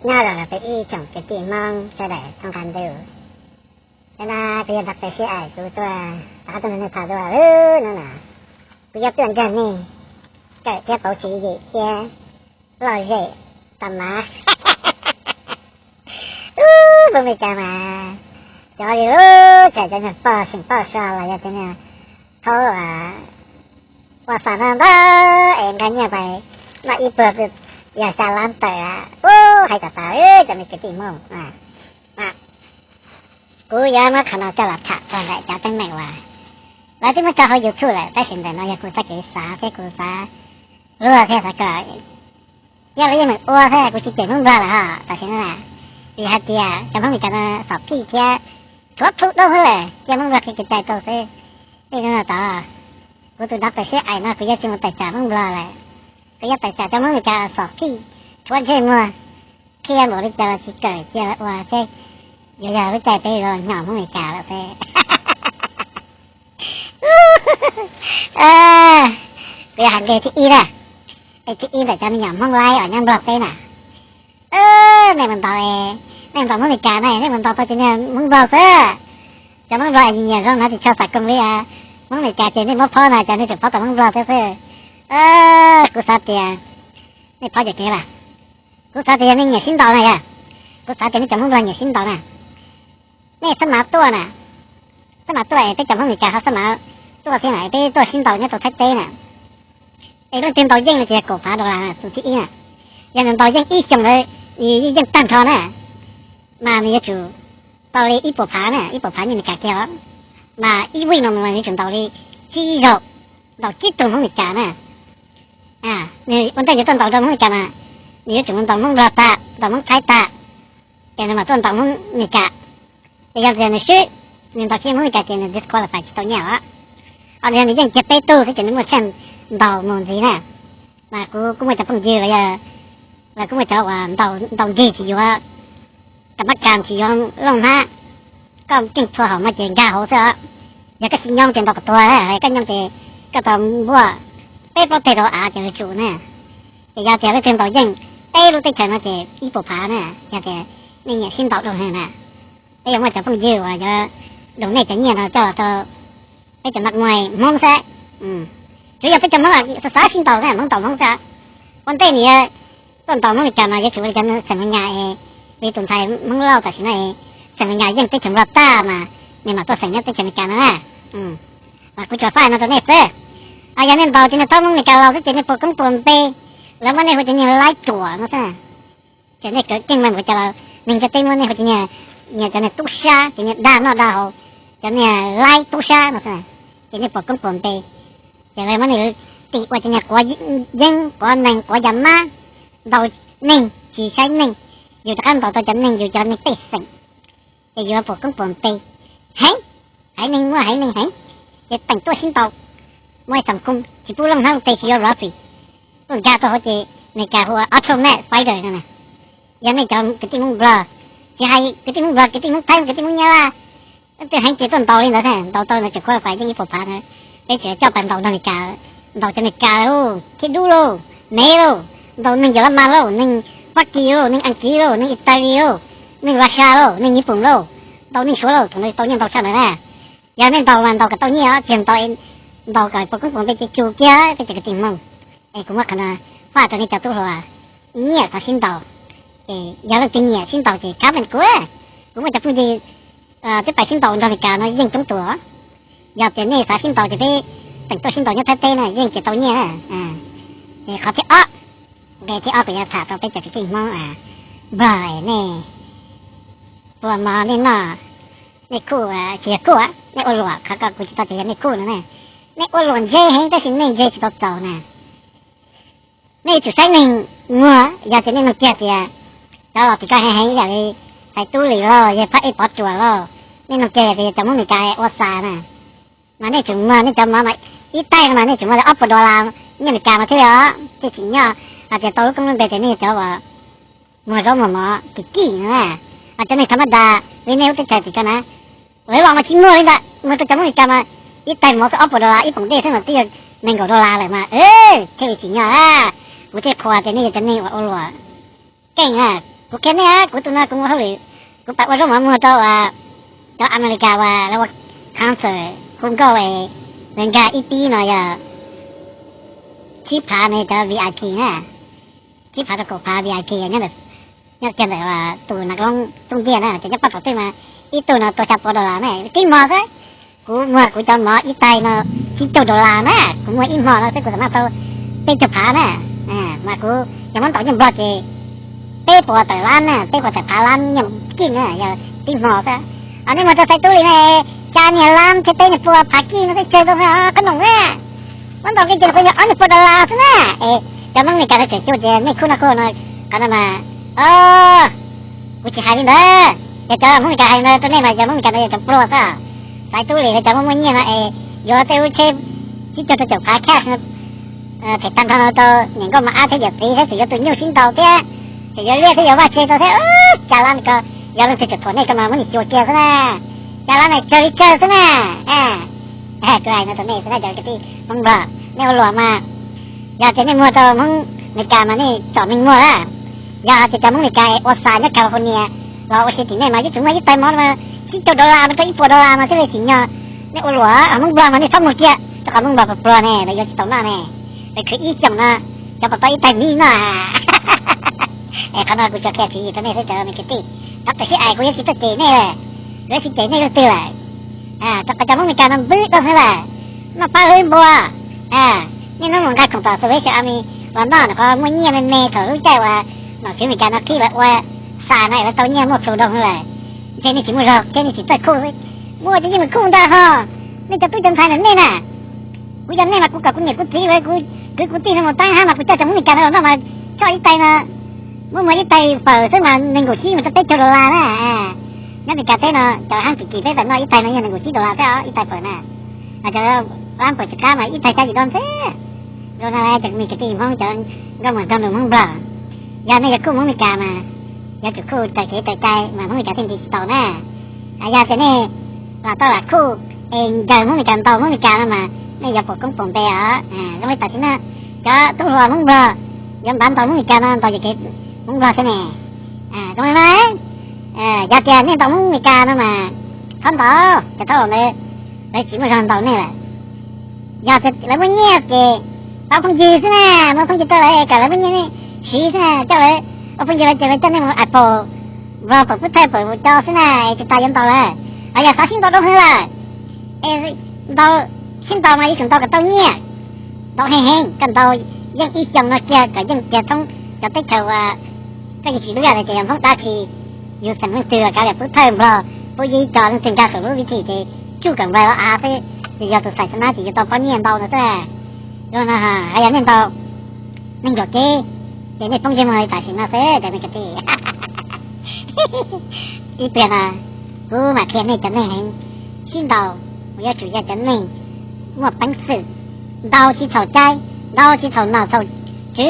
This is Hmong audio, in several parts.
Nyob zoo rau peb ib tsoom kwv tij Hmoob sawv daws thoob qab ntuj. Hnub no kuv yog Doctor Sib Ais, kuv tuaj rov qab tuaj nrog nej tham dua no na. Kuv yuav tuaj nrog nej kawm thiab pauv tswv yim thiab lom zem tas mas. Ub, npawg Mes Kas mas cov li lub tseem cov niag poj seem poj so los yog cov niag thaub ua xam no ntag es nqa nyiaj pais noj ib pluag twb yog xya lab tawm. Ub, hais tas tas cov me kwv tij Hmoob. Kuv yuav muab qhov no coj los tham txog ntawm cov teeb meem uas lawv twb muab tso hauv YouTube lawm, tab sis ntawm no yog kuv txoj kev xav thiab kuv xav luag thiab xav kom yog lawv yeej meem ua thiab kuv tsis cem Hmoob Nplog lawm ho tam sim no na. Vim hais tias cov Hmoob Mes Kas no xom phij thiab tshuav plhu doob xwb, cia Hmoob Nplog qhia kev cai rau xwb. Tej no tod, kuv tus Doctor Sib Ais no kuv yuav tsis mus tawm tsam Hmoob Nplog lawm, kuv yuav tawm tsam cov Hmoob Mes Kas xom phij tshuav ntsej muag qhia npaum li cas los tsis kawm, cia ua thiab. Yuav yog lub caij peb los nyom Hmoob Mes Kas lawm xwb. Kuv yuav hais nqe thib ib na, nqe thib ib ntawm cov me nyuam Hmoob Laib uas nyob Nplog teb na. Nej mus ntaus, nej mus ntaus Hmoob Mes Kas na, nej mus ntaus tau cov niag Hmoob Nplog xwb. Cov Hmoob Nplog nyiam zoo no tsis tshua xam koos li. Hmoob Mes Kas ces nej muab phob no ces nej tseem phob tau Hmoob Nplog thiab xwb. Kuv xav tias nej phob cov kev lawm. Kuv xav tias yog nej nyiam sib ntaus na yog, kuv xav tias nej cov Hmoob Nplog nyiam sib ntaus na. Nej xab mav tuaj na, xab mav tuaj es peb cov Hmoob Mes Kas ho xab mav tuaj thiab na, peb tuaj sib ntaus nyob rau Thaib teb na. Es leej twg ntaus yeej no ces yog kaum phav dollar tus thib ib na. Yog nws ntaus yeej ib xyoos ntawd, nws yeej tag nrho na, mas nws yuav tsum tau li ib puas phav na, ib puas phav nyiaj Mes Kas kiag os. Mas ib week no mas nws yuav tsum ntaus li tsib zaug, ntaus tsib tug Hmoob Mes Kas na. Nws ua ntej yuav tuaj ntaus rau Hmoob Mes Kas mas nws yuav tsum mus ntaus Hmoob Nplog tag, ntaus Hmoob Thaib tag, ces nws mam tuaj ntaus Hmoob Mes Kas. Ces yog tias nws swb, nws ntaus tsis yeej Hmoob Mes Kas ces nws disqualify tsis tau nyiaj os. Ho yog nws yeej kiag peb tug xwb ces nws muaj chance ntaus mus ntxiv na. Mas kuv kuj muaj cov phooj ywg los yog, los kuj muaj cov uas ntaus nrig tsis yuav, kam mab kam tsis yuav looj hnab, koj keej txhua hom mas ces nkag hauv xwb os. Yog koj tsis nyoo ces ntaus kom tuag, koj nyoo ces koj tau npuaj peb plaub teg rau av ces yuav tsum na. Ces yog tias leej twg ntaus yeej peb lub teb chaws no ces ib puas phav na. Yog tias nej nyiam sib ntaus dua na, peb yuav muaj cov phooj ywg uas yuav doos nej cov nyiaj no coj los rau peb cov nab muaj Hmoob xwb. Tsuas yog peb cov Hmoob xav sib ntaus na, Hmoob ntaus Hmoob xwb. Ua ntej nws tuaj ntaus Hmoob Mes Kas mas yuav tsum ua li cov xeem Hmoob Nyas, li tus ntxhais Hmoob Lauj tam sim no, xeem Hmoob Nyas yeej teb chaws Nplog tag mas nws mam tuaj xeem nyob teb chaws Mes Kas no na. Mas kuv tsuas faj no rau nej xwb. Yog nej ntaus ces nej thaub Hmoob Mes Kas laus xwb ces nej puas koob puas npe, lawv muab nej hu cov niag laib ruam no xwb. Ces nej kawv keej mas mus cov laus neeg ntiaj teb muab nej hu cov niag, niag cov niag tub sab, cov niag dag noj dag haus, cov niag laib tub sab no xwb. Ces nej puas koob puas npe, ces lawv muab nej tis ua cov niag quav yeeb quav nees quav yas mab, ntaus neeg tsis saib neeg. Yus rov qab ntaus tau cov neeg yus cov neeg pej xeem, ces yuav puas koob puas npe. Heev, haiv neeg muaj haiv neeg heev, ces teem tuaj sib ntaus, muaj ib xam khoo tsis pub looj hnab looj teg tsis yuav rifle, tuaj nkag tuaj hauv ces Mes Kas hu ua automatic fighter no na. Yog nej cov kwv tij Hmoob Nplog, tsis hais kwv tij Hmoob Nplog, kwv tij Hmoob Thaib, kwv tij Hmoob Nyab Laj, leej twg heev ces tuaj ntaus li ntawd, ntaus tau no tseem qualify yeej ib puas phav na. Peb tseem coj pais ntaus nrog Mes Kas, ntaus cov Mes Kas lauj, Thib Dub lauj, Mev lauj, ntaus neeg Yas Las Mas lauj, neeg Fab Kis lauj, neeg Aas Kiv lauj, neeg Italy lauj, neeg Russia lauj, neeg Nyij Pooj lauj, ntaus neeg Suav lauj, thaum no tau nyiaj ntau tshaj ntawd na. Yog nej ntaus mas ntaus kom tau nyiaj os, tsis ntaus, ntaus kom puas koob puas npe ces tsum kiag peb cov kwv tij Hmoob. Es kuv muab qhov no faj rau nej cov tub hluas nyiam xav sib ntaus. Ces yog leej twg nyiam sib ntaus ces comment kuv, kuv muaj cov phooj ywg twb pais sib ntaus nrog Mes Kas no yeej coob tus. Yog tias nej xav sib ntaus ces peb teem tuaj sib ntaus nyob Thaib teb na, yeej ces tau nyiaj na. Ces qhov thib ob, nqe thib ob kuv yuav tham rau peb cov kwv tij Hmoob Nplog, nej tua mov nej noj, nej kuj, tsis yog kuj, nej ua luam, qhov ko kuv tsis tau tias yog nej kuj no na. Nej ua luam ntse heev tab sis nej ntse tsis tau txaus na. Nej yuav tsum saib neeg muag, yog tias nej nug kiag tias cov laus tim ko heev heev ib yam li Xais Tub Lis lauj, yog Phab Ej Pov Ruam lauj, nej nug kiag tias cov Hmoob Mes Kas ua xas na, mas nej tsum muag nej cov mov mas ib taig no mas nej tsum muag li ob puas dollar nyiaj Mes Kas mas thiaj li os, thiaj tsim nyog hais tias tau lub koob lub npe tias nej yog cov uas muag zaub muag mov kim kim no na. Cov neeg tham mab das li nej lub teb chaws tim ko na, lawv los mas tsis muag li ntawd, muag rau cov Hmoob Mes Kas mas ib taig mov xwb ob puas dollar, ib poom dej xwb mas twb yog nees nkaum dollar lawm mas thiaj li tsim nyog. Kuv thiaj qhuas tias nej yog cov neeg uas ua luam keej na. Kuv qhia nej, kuv tus no kuv ua hauj lwm, kuv pab ua zaub mov muag rau cov Amelikas uas lawv ua concert hu nkauj, lawv nkag ib pib no yog tsib phav ne cov V I P na, tsib phav rau kaum phav V I P nyob kiag ntawm tus nas loob xub ntiag na, ces nyob paj tom twg mas ib tug no tua xya pua dollar na, tib hmo xwb. Kuv muag kuv cov mov ib tais no tsib caug dollar na, kuv muag ib hmo no xwb kuv xam maj tau peb caug phav na. Mas kuv yog muab ntaus nyiaj Nplog ces peb puas tawm lab na, peb puas tawm phav lab nyiaj kij na yog tib hmo xwb. Nej muag rau Xaiv Tub Lis na, xya niag lab thiab peb niag pua phav kij no xwb tsawg rau qhob noom na. Muab ntaus kiag ces kuv yog ob niag pua dollar xwb na. Es cov Hmoob Meskas no tseem xyuas tias nej khub noj khub no, qhov no mas, kuv tsis hais li ntawd, yog cov Hmoob Meskas hais li ntawd rau nej mas cov Hmoob Meskas no yog cov pluag xwb. Xaiv Tub Lis lawv cov muaj muaj nyiaj no es yuav tej lub tsheb tsib caug rau caum phav cash no them tag nrho no rau niam nkauj mos ab thiab yawm txiv thiab tseem yuav tus nyuj sib ntaus thiab tseem yuav liaj thiab yuav vaj tse rau thiab. Xya lab ko, yog leej twg tseem thuam nej ko mas muab nws xyuas kiag xwb na. Xya lab no tsawg li tsawg xwb na. Kuv hais no rau nej xwb na cov kwv tij Hmoob Nplog, nej ua luam mas, yog tias nej muag rau Hmoob Meskas mas nej tsom neeg muag na. Yog hais tias cov Hmoob Meskas ua xav nyob California los ua si tim nej mas yuav tsum muag ib tais mov mas tsib caug dollar mas rau ib puas dollar mas thiaj li tsim nyog. Nej ua luam, Hmoob Nplog mas nej txhob muag kiag rau qhov Hmoob Nplog pluag pluag ne, lawv yuav tsis tau noj ne. Lawv khwv ib xyoos no, cov puas tau ib tais mov no. Es qhov no kuv tsuas qhia tswv yim rau nej xwb cov me kwv tij. Tab sis kuv yuav tsis tuaj cem nej lawm, kuv yuav tsis cem nej leej twg lawm. Rau qhov cov Hmoob Meskas no npwb koj xwb lawm, noj pab hwb npua. Nej hnub mus nqa khoom tom Salvation Army los noj, qhov muaj nyiaj me me thaum lub caij uas nom tswv Meskas no qhib lawv ua xav no es lawv tau nyiaj muaj plhus nroo lawm. Ntshe nej tsis muaj zog thiab nej tsis txawj khuj xwb. Muaj ces yeej mus khuj ntag ho. Nej cov tub cov ntxhais ntawm nej na, kuv yog nej mas kuv kom kuv niam kuv txiv, kuv kwv kuv tij no mus tab hab mas kuv coj cov Hmoob Meskas no los noj mas, coj ib tais no, muab muag ib tais fawm xwb mas nees nkaum tsib mas rau peb caug dollar na. Nyob Meskas teb no cov hab kim kim peb pam noj ib tais no yog nees nkaum tsib dollar thiab ib tais fawm na. Cov hab fawm tsis qab mas ib tais xya yim dollar xwb. Zoo no cov me kwv tij Hmoob cov nkauj muam nraug nus Hmoob Nplog, yog nej yuav khuj Hmoob Meskas mas yuav tsum khuj raws kev raws cai mas Hmoob Meskas thiaj nti tsis tau na. Yog tias nej los tau lam khuj es ncaws Hmoob Meskas ntaus Hmoob Meskas no mas nej yuav pom koob pom npe os. Zoo li tam sim no cov tub hluas Hmoob Nplog yuav npav ntaus Hmoob Meskas no ntaus yog kev Hmoob Nplog thiab ne. Zoo li no, yog tias nej ntaus Hmoob Meskas no mas txhob ntaus, ces thaum ntawd lawv tsis muaj zog ntaus nej lawm. Yog tias lawv muaj nyiaj ces pab phooj ywg xwb na, muab phooj ywg rau lawv kom lawv muaj nyiaj siv xwb na, coj lawv ua phooj ywg lawv ces lawv coj nej mus Apple Vlog pawm pub thawj pawm mus co xwb na, tsis tas yuav ntaus lawm. Ho yog xav sib ntaus rau hwv lawm, es ntaus, sib ntaus mas yuav tsum ntaus kom tau nyiaj, ntaus heev heev, koj ntaus yeej ib xyoos no kiag kom yeej kiag thoob cov teb chaws uas koj yeej tsis dub yam ces yog Hmoob dab tsi, yus xeem leej twg los kav liam pub thawj Nplog, pub ib co leej twg nkag saum lub vib thim ces tsuj kom nplaig los av xwb, ces yog tus xais xab nab ces yuav tau pob nyiaj ntau no xwb. Zoo no, yog nej ntaus neeg yuam kev, ces nej poob ntsej muag li tam sim no xwb cov me kwv tij. Ib pliag no kuv mam qhia nej cov neeg heev, sib ntaus mas yuav tsum yog cov neeg muaj peev xwm, ntaus tsis txhaum cai, ntaus tsis txhaum nom txhaum tswv,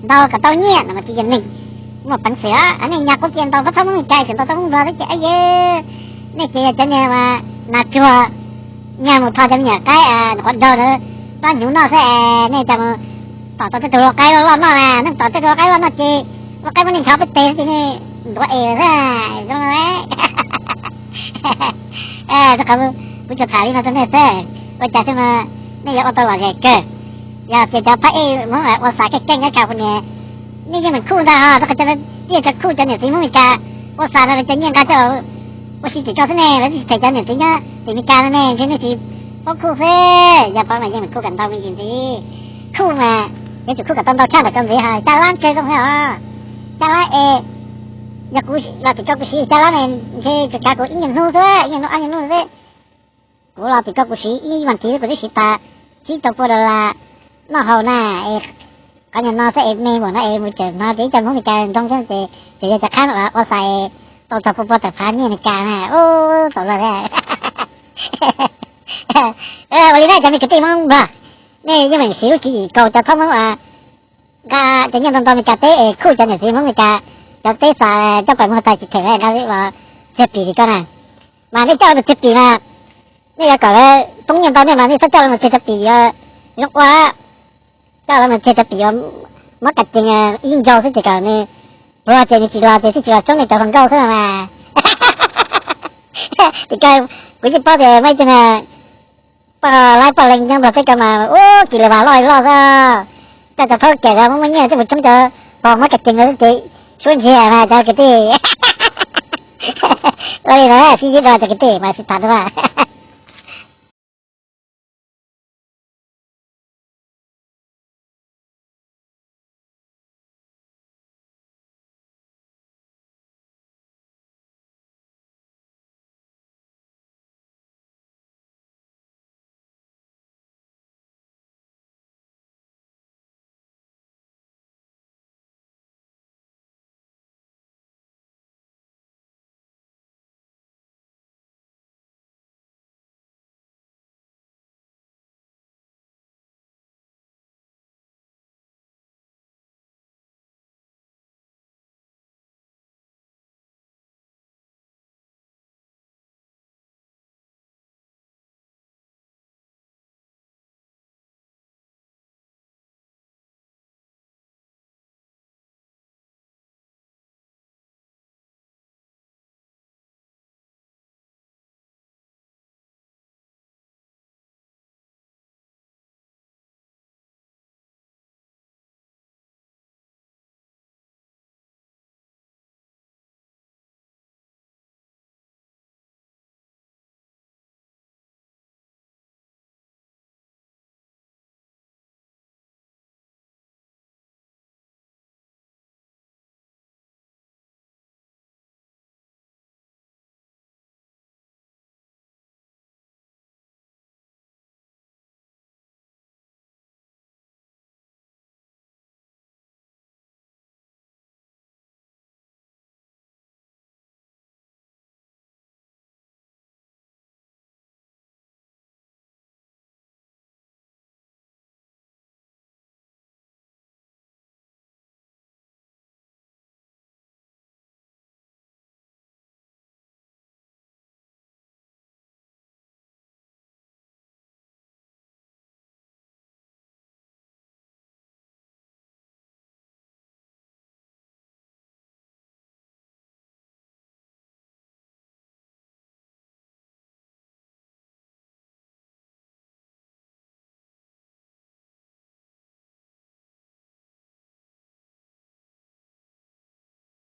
ntaus kom tau nyiaj no mas twb yog neeg muaj peev xwm. Nej nyas quav txias ntaus pab thoob Hmoob Meskas tseem ntaus tau Hmoob Nplog xwb ces, nej ces yog cov niag nas tsuag nyag mus tho cov me nyuam qaib nws quav daug ntawd pab hnyuv noj xwb es nej coj mus tom tau tej tug lau qaib loj loj noj na, nej tom tej tug lau qaib loj noj ces lau qaib muab nej nchov peb tes xwb ces nej ntuav es xwb. Zoo no, rau qhov kuv tsuas tham li no rau nej xwb, ua cas xwb no nej yuav ua tau lom zem kawg. Yog tias cov phab ej Hmoob ua xav keej keej nyob California, nej yeej meem khuj ntag ho, rau qhov cov, twb yog cov khuj cov niam txiv Hmoob Meskas ua xav no lawv cov nyiaj nqa coj los ua si tim koj xwb ne, lawv twb tsis them cov niam txiv nyob tim Meskas no ne, ntshe nej tsis paub khuj xwb. Yog paub mas yeej meem khuj kom ntau me ntsis ntxiv. Khuj mas yuav tsum khuj kom tau ntau tshaj ntawm koj ntxiv ho, xya lab tsawg zoo os. Xya lab es yog kuv los tim koj kuv siv xya lab ne, ntshe tsuas kav kuv ib nyuag hnub xwb, ib nyuag hnub ob nyuag hnub xwb. Kuv los tim koj kuv siv ib vas thiv kuv twb siv tas tsib rau pua dollar noj haus na. Es qhov niag no xwb es me npaum no es mus tseem hnov tias ib co Hmoob Meskas nroo xwb ces, ces yog cov qhab ua xais tau txog pua pua tawm phav nyiaj Meskas na, ub txaus luag thiab. Ua li na cov me kwv tij Hmoob Nplog, nej yeej meem siv lub tswv yim kaug cov thoob Hmoob nqa cov nyiaj ntau ntau Meskas teb es khuj cov niam txiv Hmoob Meskas cov teb xav coj pais muag tais tsis them nqa los txiag pim li koj na. Mas nej coj los txiag pim mas nej yuav kom lawv poob nyiaj ntau nej mas nej txhob coj los txiag cov pim yuav zoo ua, coj los txiag cov pim yuav muab kas cees ib ntsau xwb ces kom nws Los ces nws tsis los ces thiaj tsis los tsoob nws cov hluas nkauj xwb mas. Ces kuv yeej paub tias muaj ib tug poj laib poj leeg nyob Nplog teb ko mas ub kis lawv mas loj loj xwb. Coj cov thaub kem los muaj muaj nyiaj thiaj mus tsoob cov hluas nkauj kem kem no ces suab ntsiag mas cov kwv tij. Ua li na sib ntsib dua cov kwv tij mas sib tham ntawd mas.